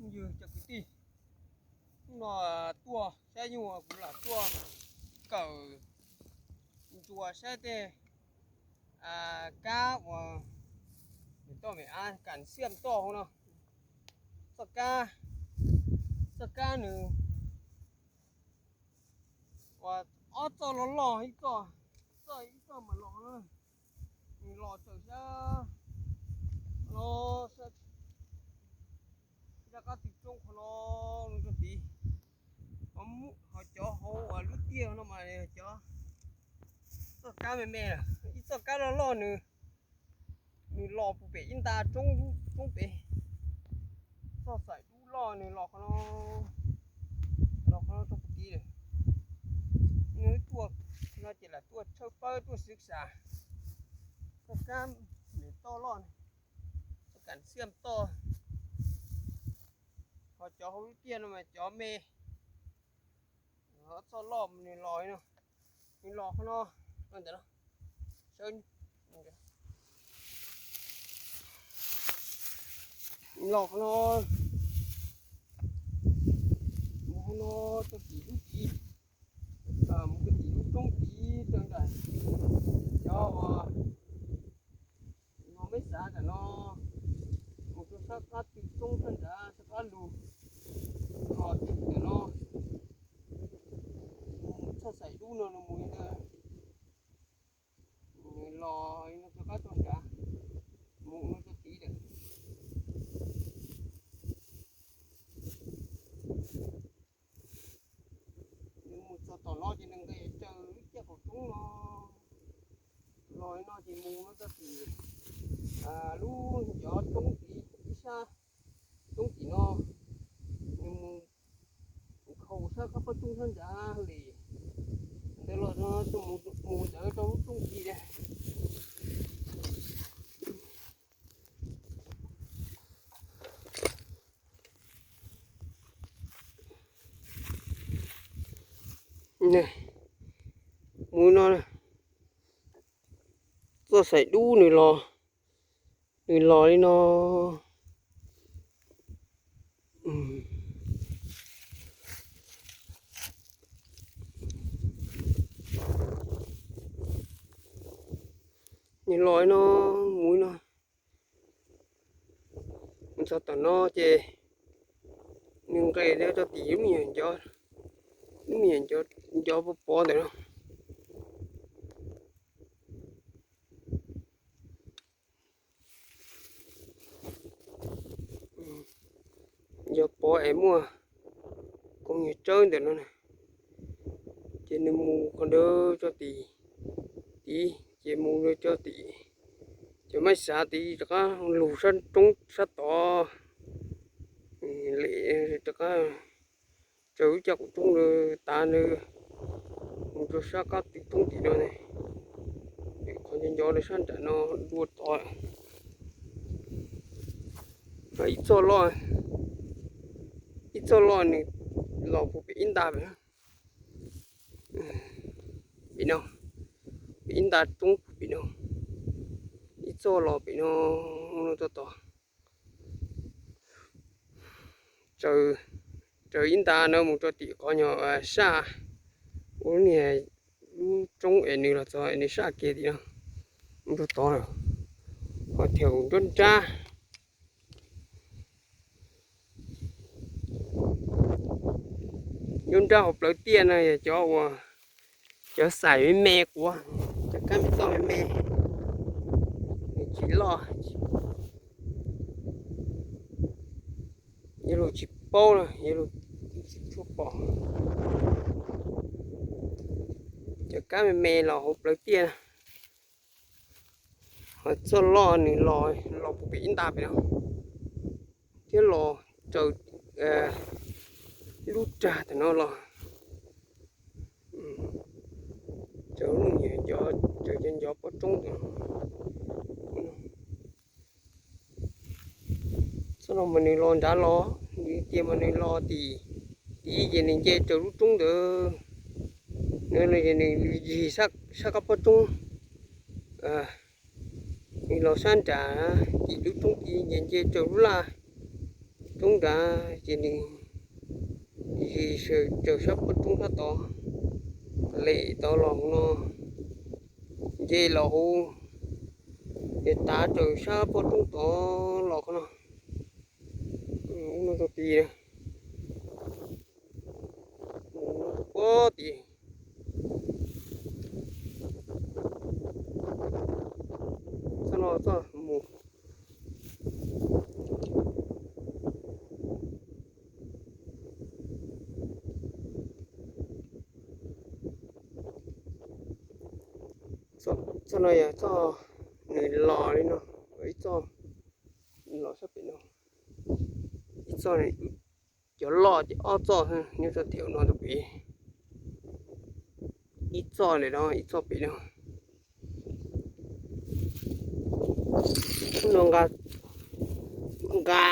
Ywg cov kwv tij, hnub no tuaj saib nyuj, kuv lam tuaj kawm ntsuas saib tej kab uas nws toj me av kas xiam toj hauv no. Txoj kab, txoj kab nws uas ob txoj loj loj, ib txoj, ib txoj mas los, nws los tsaws sab no, sab qab twg roob qhov no rau tid. Ho cov hauv uas lub tiaj no mas cov txoj kab me me, ib txoj kab loj loj nws, nws los puag pem ib nta roob, roob pem. Txoj xaim dub loj nws los qhov no, los qhov no rau puag tid lawm. Nws tuaj no ces lam tuaj tshawb pawb tuaj xwb xas. Txoj kab me toj loj, txoj kas xiam toj. Ho cov hauv lub tiaj no mas cov me, txoj loj nws los no, nws los qhov no, ntawm no, sawv, los qhov no, mus qhov no rau tim lub tid, mus rau tim lub roob tid rau nram cov uas no meb xav tam no, mus rau sab qab twg roob sab nrad sab qab lug, ho tim tam no, txoj xaim dub no nws mus li ntawd, nws los no rau qab rau nrad, mus no rau tid lawm. Nws mus txog tom no ces nws nqes raws lub ciaj qaum roob no los no ces mus no rau tim lub cov roob tid, ib sab roob tim no, nws mus khaus sab qab pob roob sab nrad li ntawd los no mus ntawd rau lub roob tid li. Mus no, txoj xaim dub nws los, nws los li no. Nws los li no, mus li no, mus txog tom no ces nws nqes rau tim lub me nyuam ncov, lub me nyuam ncov, ncov pov pov ntawm no. Ncov pov es muaj koog nyuag tsawb ntawm no na, ces nws mus qhov ntawd tso tim tid, ces mus rau tso tim cov maib xav tid rov qab lug sab roob sab tod, lem rov qab raws lub caj qaum roob tas nws mus rau sab qab twg roob tim no ne, qhov ncov ncov rau sab nram no dua tod. Ib txoj loj, ib txoj loj nws los puag pem ib nta pem no, pem no, pem ib nta roob pem no, ib txoj los pem no, no tod tod. Raws ib nta no mus rau tim qhov nyuag saj, ua lub niag lub roob es nws los txog es nws saj kiag tim no, mus rau tod, ho thaum nruab nrab, nruab nrab hauv plawv tiaj no yog cov uas cov xaim me me quav, cov kab me toj me me, nws tsis loj, yuav luag tsis paub na, yuav luag tsis tshua pom. Cov kab me me los hauv plawv tiaj, ho txoj loj nws los, los puag pem ib nta pem no, thiab los raws lub rag tam no los, raws lub niag, raws cov ncov pob roob tam no. Txoj no mas nws los nrad los, nws tias mas nws los tim tid ces nws nce raws lub roob ntawd, nws yig sab qab pob roob, nws los sab nram tim lub roob tid ces nce raws lub laj, toob nrad ces nws zis tsaws sab pob roob sab tod, lem tod los hauv no, nce los hauv, ces tav tsaws sab pob roob tod los qhov no, ub no tau ti, mus no rau pob tid. Txoj no txoj mus. Txoj no yog txoj nws los li no, ib txoj los sab pem no, ib txoj, cov loj ces ob txoj nyob rau tim no rau pem, ib txoj li no ib txoj pem no. Ub no nqa, nqa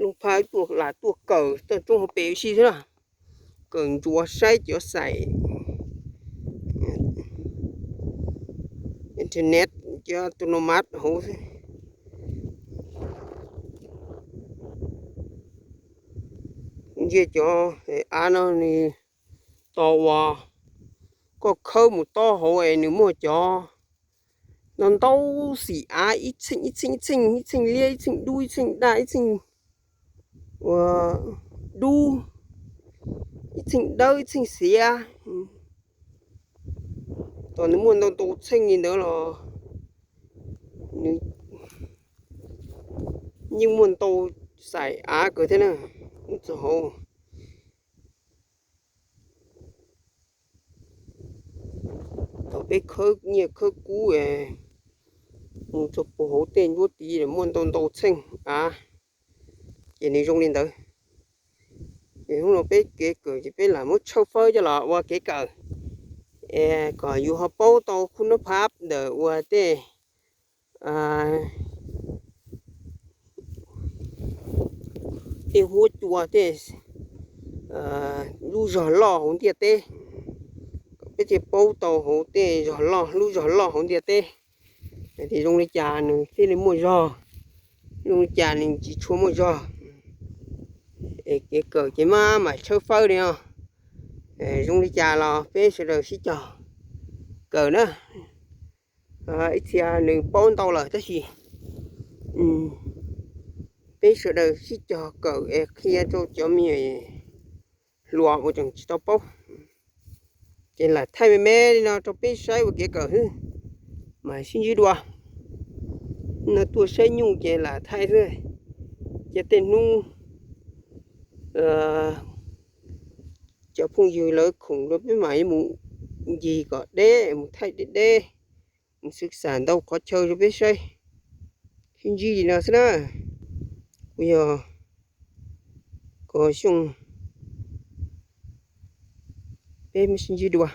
lub phab tuaj lam tuaj kawm toj roob hauv pes ua si xwb na, kawm ntsuav saib cov xaim internet, cov tus no mab hauv xwb. Ntsia cov av no nws tos uas koj khawb mus tob hauv es nws muaj cov ntau ntau xim av, ib txheej ib txheej ib txheej, ib txheej liab ib txheej dub ib txheej daj ib txheej ua dub, ib txheej dawb ib txheej xiav. Tos nws muaj ntau ntau txheej li ntawd los nws yeej muaj ntau xaim av kawg thiab na. Ub txog hauv thaum peb khawb nyiaj khawb kub mus txog puag hauv tej ncuab tid muaj ntau ntau txheej av, ces nws zoo li ntawd. Ces hnub no peb kev kawm ces peb lam muab tshawb fawb coj los ua kev kawm es kom yus ho paub tau khub nab phab ntawm ua tej, tej huab cua tej lub zog loj hauv ntiaj teb, kom peb thiaj paub tau hauv tej zog loj, lub zog loj hauv ntiaj teb, hais tias zoo li cas nws thiaj li muaj zog, zoo li cas nws tsis tshua muaj zog. Es kev kawm ces maj mam tshawb fawb li no. Zoo li cas los peb sawv daws sib cog kawm na. Ib txhia nws paub ntau lawm tab sis peb sawv daws sib cog kawm es qhia rau cov me nyuam hluas uas tseem tsis tau paub. Ces lam thaij me me li no rau peb saib ua kev kawm xwb, mas sib ntsib dua. No tuaj saib nyuj ces lam thaij xwb, ces tej hnub cov phooj ywg lawv khoom rau peb mam mus ncig kom deb, mus thaij deb deb, mus xwb xam ntau qhov chaw rau peb saib. Sib ntsib li no xwb na, kuv yog Kos Xyooj, peb mam sib ntsib dua.